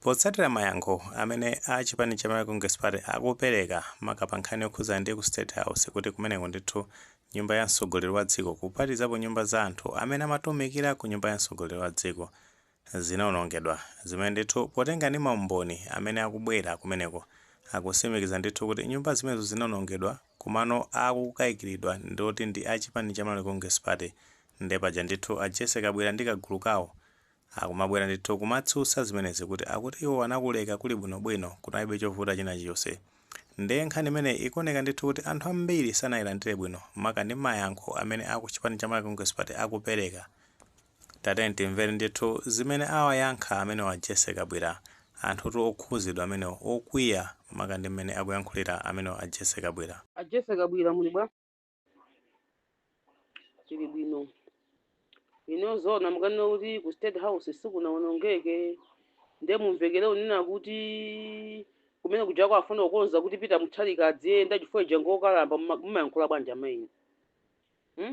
Potsatira mayankho amene a chipani cha Malawi Congress Party akupereka maka pa nkhani yokhudzana ndi ku State House, kuti kumeneko ndithu nyumba ya mtsogoleri wa dziko, kuphatikizapo nyumba za anthu amene amatumikira ku nyumba ya mtsogoleri wa dziko, zinawonongedwa, zimene ndithu potenga ndi maumboni amene akubwera kumeneko akusimikiza ndithu kuti nyumba zimenezo zinawonongedwa, komano akukayikiridwa ndoti ndi a chipani cha Malawi Congress Party. Nde paja ndithu a Jessie Kabwila ndi kagulu kawo akumabwera ndithu kumatsutsa zimenezi, kuti akuti iwo anakuleka kuli bwinobwino, kunalibe chovuta china chilichonse. Nde nkhani imene ikuoneka ndithu kuti anthu ambiri sanayilandire bwino, maka ndi mayankho amene aku chipani cha Malawi Congress Party akupereka. Tatiyeni timvere ndithu zimene awayankha amene wa Jessie Kabwila, anthutu okhuzidwa amenewo, okwiya maka ndi mmene akuyankhulira amene a Jessie Kabwila. A Jessie Kabwila, muli bwa? Tili bwino. Ino zona mukanena kuti ku State House sikunawonongeke, nde mumvekere unena kuti kumene kujako afuna kukonza kuti Peter Mutharika adziyenda chifukwa ija ngokalamba. Mumayankhula bwanji amayi?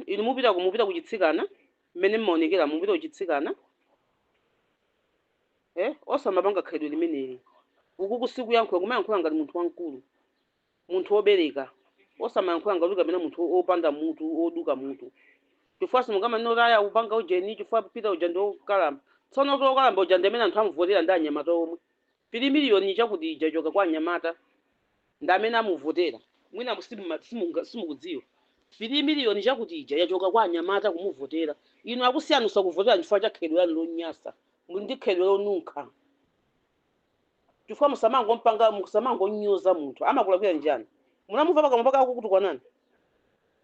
Inu mupita kuchitsikana mmene mmaonekera, mupita kuchitsikana, eh? Osamapanga khalidwe limeneli. Uku kusikuyankhula, kumayankhula ngati munthu wamkulu, munthu wobereka, osamayankhula ngati kapena munthu wopanda mutu, woduka mutu, chifukwa simungamanena kuti aya upanga ujeni chifukwa Peter uja ndi wokalamba. Tsono kuti wokalamba uja ndi amene anthu amuvotera, ndi anyamata omwe 3 miliyoni chakuti ija choka kwa anyamata, ndi amene amuvotera. Mwina simukudziwa, 3 miliyoni chakuti ija yachoka kwa anyamata kumuvotera. Inu akusiyanusa kuvotera chifukwa cha khalidwe lanu lonyasa. Muli ndi khalidwe lonunkha, chifukwa musamangompanga, musamangonyoza munthu. Amakulakwira njani? Munamumva pakamwa pake akukutukwanani,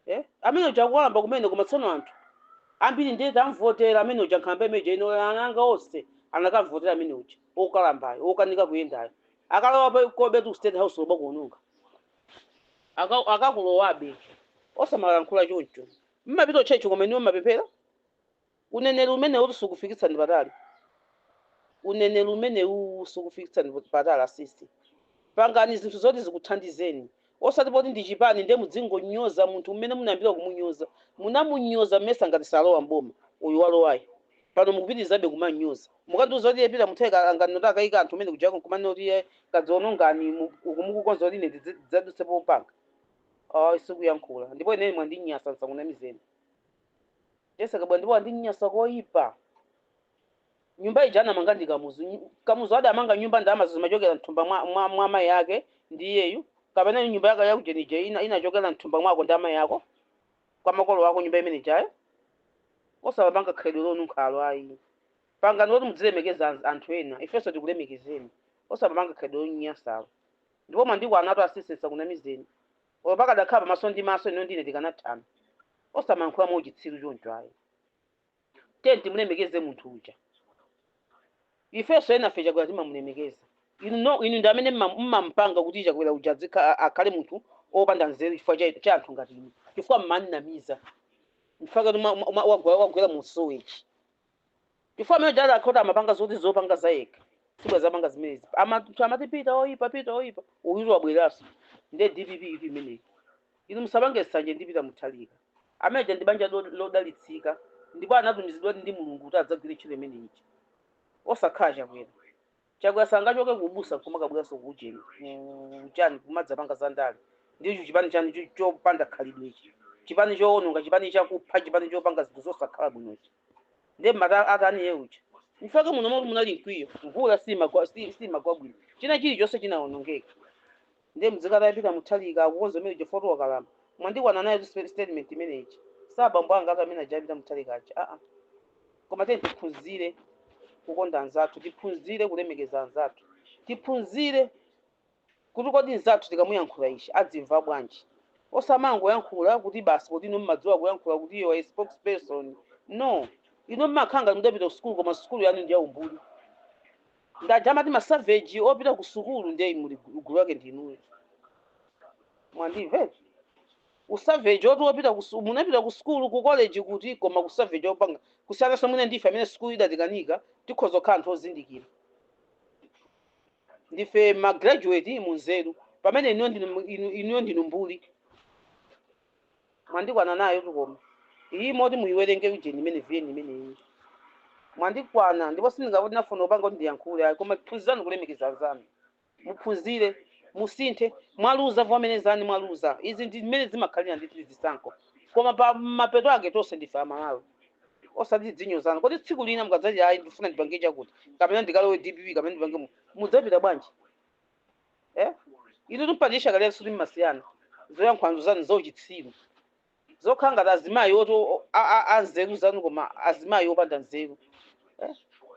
eh? Amene uja akukalamba kumene, koma tsono anthu ambiri ndiye tamvotera amene uja, nkhalamba imeja ino. Ananga onse anakamvotera amene uja wokalambayo, wokanika kuyendayo. Akalowa kobe ku State House oba kuononga. Akakulowabe. Osamalankhula choncho. Mmapita kuchechi, koma inuyo mmapemphera? Uneneri umene uti sukufikitsani patali. Uneneri umene uwu sukufikitsani patali. Asisi, pangani zinthu zoti zikuthandizeni, osati poti ndi chipani ndiye mudzingonyoza munthu. Mmene munayambira kumunyoza, munamunyoza mmesa ngati salowa mboma uyu walowayo. Pano mukupitirizabe kumanyoza. Mukandiuza kuti Peter Mutharika anganoti akayika anthu umene kujako nkumanena kuti iye kadzionongani uku mukukonza kuti ine ndidzadutsepo mpanga. Ayi, sikuyankhula. Ndipo ineni mwandinyasa, nsakunamizeni, Jessie Kabwila, ndipo wandinyasa koyipa. Nyumba ija anamanga ndi Kamuzu. Kamuzu adamanga nyumba, ndalama zimachokera mthumba mwa amayi ake ndi iyeyu, kapena nyumba yake yakujenija inachokera mthumba mwako ndi amayi ako, kwa makolo ako, nyumba imene ijayo? Osapanga khalidwe lonunkhalo, ayi. Pangani kuti mudzilemekeza anthu ena, ifenso tikulemekezeni. Osapanga khalidwe lonyasalo. Ndipo mwandikwanatu asisi, nsakunamizeni. Olo pakadakhala pamaso ndi maso, ino ndine tikanathana. Osamayankhula mauchitsiru choncho, ayi. Tiye timulemekeze munthu uja. Ifenso ena fe Chakwera timamulemekeza. Inu no, inu ndi amene mmampanga kuti Chakwera uja akhale munthu opanda nzeru, chifukwa cha anthu ngati inu, chifukwa mmanamiza mpaka wagwera mu sewage, chifukwa amene jala akhota amapanga zoti zopanga zayekha, sibwa zapanga zimenezi. Amati Peter oyipa, Peter oyipa, uyutu wabweranso. Ndiye DPP itu imeneyi. Inu musapange nsanje ndi Peter Mutharika. Amene ndi banja lodalitsika, ndipo anatumizidwa ndi Mulungu kuti adzagwire ntchito imeneyi, osakhala Chakwera. Chakwera sangachoke kubusa kumakabweranso kuujeni, kuchani, kumadzapanga zandale. Ndicho chipani chanu chopanda khalidwechi, chipani chowononga, chipani chakupha, chipani chopanga zinthu zosakhala bwinochi. Ndiye mmata atani iye uja? Mfake muno moti munali mkwiyo, mvula simagwa, simagwa bwino, china chilichonse chinawonongeka. Ndiye mdzikata Peter Mutharika akukonza umene uja foto wakalamba. Mwandikwana nayo statement imeneyi. Sa abambo anga atu amene aja Peter Mutharika aja, aa. Koma tiye tiphunzire kukonda anzathu, tiphunzire kulemekeza anzathu, tiphunzire kuti kodi nzathu tikamuyankhula ichi adzimva bwanji, osamangoyankhula kuti basi poti inu mmadziwa kuyankhula, kuti you are a spokesperson. No, inu mmakhala ngati mudapita ku sukulu, koma sukulu yanu ndi yaumbuli. Ndaja amati ma savage opita ku sukulu, ndiye muli gulu lake ndinuyo. Mwandimve? U savage oti wopita munapita ku sukulu, ku college kuti, koma ku savage opanga kusiyananso mwina ndife amene sukulu idatikanika. Tikhoza kukhala anthu ozindikira, ndife ma graduate munzeru, pamene inuyo ndinu mbuli. Mwandikwana nayo tukoma iyi moti muyiwerenge ujeni imene viyeni imeneyi. Mwandikwana, ndipo sindingavoti nafuna upanga kuti ndiyankhule ayi, koma phunzirani kulemekeza anzanu, muphunzire, musinthe. Mwaluza, vomerezani mwaluza. Izi ndi mmene zimakhalira ndithu zisankho, koma pa mapeto ake tonse ndife Amalawi, osati dzinyozana. Kodi tsiku lina mukadzati, "Ayi, ndifuna ndipange chakuti," kapena ndikalowe DPP, kapena ndipange mudzapita bwanji, eh? Inu tumpatisha kalera suti mmasiyana zoyankhwano zanu zauchitsiru, zokhala ngati azimayi oti anzeru zanu, koma azimayi opanda nzeru, eh?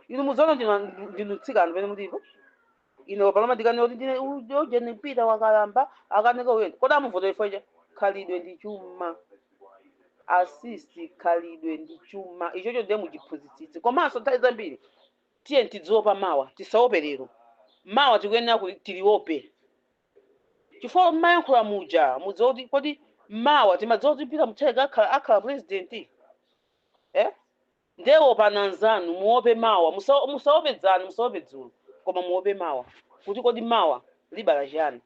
Inu muzaona ndinu mtsikana pene mulipo. Ine paloma ndikane kuti ndine uje mpita wakalamba akaneka uyenda. Kodi amuvotera chifukwa cha khalidwe ndi chuma? Asisi, khalidwe ndi chuma, ichocho ndiye muchiphunzitsitse. Komanso nthawi zambiri tiye tidziopa mawa, tisaope lero. Mawa tikuyenera kuti tiliope, chifukwa mmayankhula muja mudziwa kuti kodi mawa timadziwa kuti Peter Mutharika akhala president, eh? Ndewo pana anzanu, muope mawa. Musaope dzanu, musaope dzulo, koma muope mawa, kuti kodi mawa libala chiyani?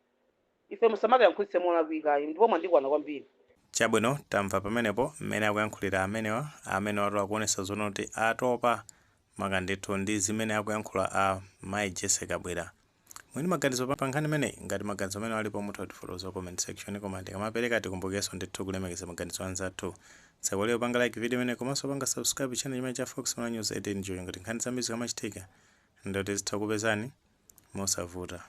Ife musamatiyankhulitse molakwikayi, ndipo mwandikwana kwambiri. Chabwino, tamva pamenepo mmene akuyankhulira amenewa. Amene watu akuonesa zoona kuti atopa maka ndithu ndi zimene akuyankhula a mayi Jessie Kabwila. Mwini maganizo pa nkhani imeneyi, ngati maganizo amene alipo, mutha kutifotokoza comment section. Koma tikamapereka, tikumbukenso ndithu kulemekeza maganizo anzathu. Tsaiwalire panga like video imene, komanso panga subscribe channel chimene cha Fox Malawi News 18 njoyo, ngati nkhani zambiri zikamachitika ndoti zitha kupezani mosavuta.